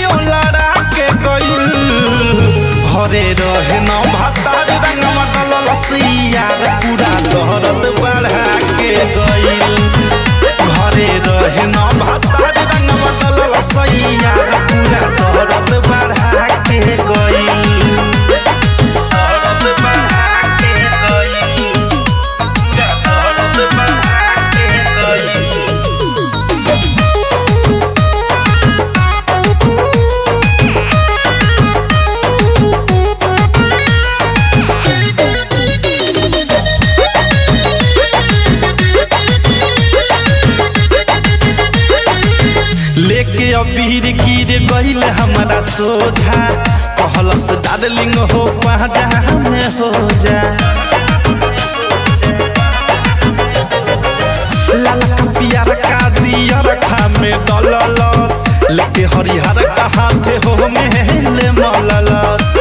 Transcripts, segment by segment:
अखियों लड़ा के गइल। घरे रहे न भातार रंगवा डललसिया पूरा दर्द बढ़ा के गइल। घरे रहे न भातार रंगवा डललसिया पूरा दर्द बढ़ा के गइल। दर्द बढ़ा के गइल। दर्द बढ़ा के गइल। लेके अबीर गिर गइल हमारा सोझा, कहलस डार्लिंग हो पाजा में हो जा। लाल का पियर का दिया रखा में डललस, लेके हरिहर का हाथ हो मेहल मललस।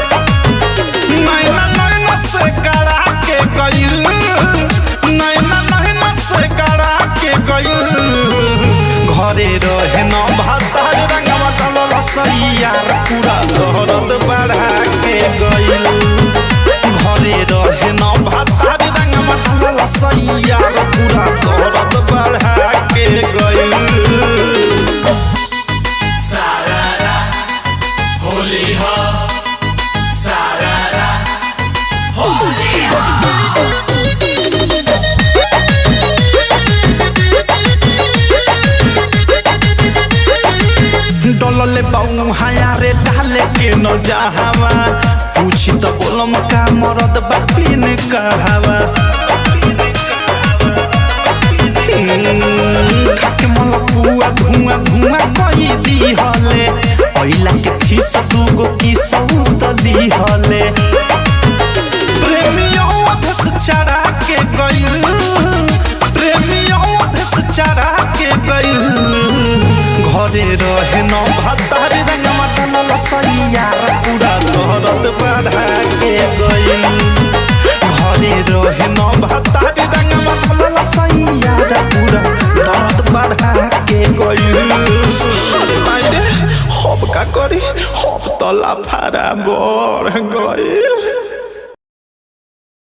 नैना नैना से करा के गइल, नैना नैना से करा के गइल। घरे रहे न भातार रंगवा डललसिया पूरा दर्द बढ़ा के गइल। घरे रहे न भातार रंगवा डललसिया पूरा दर्द बढ़ा के गइल। सारारा होली हो, सारारा होली हो। डलले बाऊ हाया रे डाले के न जाहवा, पूछी त बोलम का मरद बापिन कहावा। खाके मलपुआ धुआं धुआं कई दी हले, ऐला के फीस दूगो की सौतली हले। प्रेमियों अधस चढ़ा के गइल, प्रेमियों अधस चढ़ा के गइल। घरे रहे न भातार रंगवा डललसिया पूरा दर्द बढ़ा के गइल। घरे रहे न भातार रंगवा डललसिया पूरा दर्द बढ़ा के गइल। अरे माई रे, हम का करी, हम त लाफारा बढ़ गइल।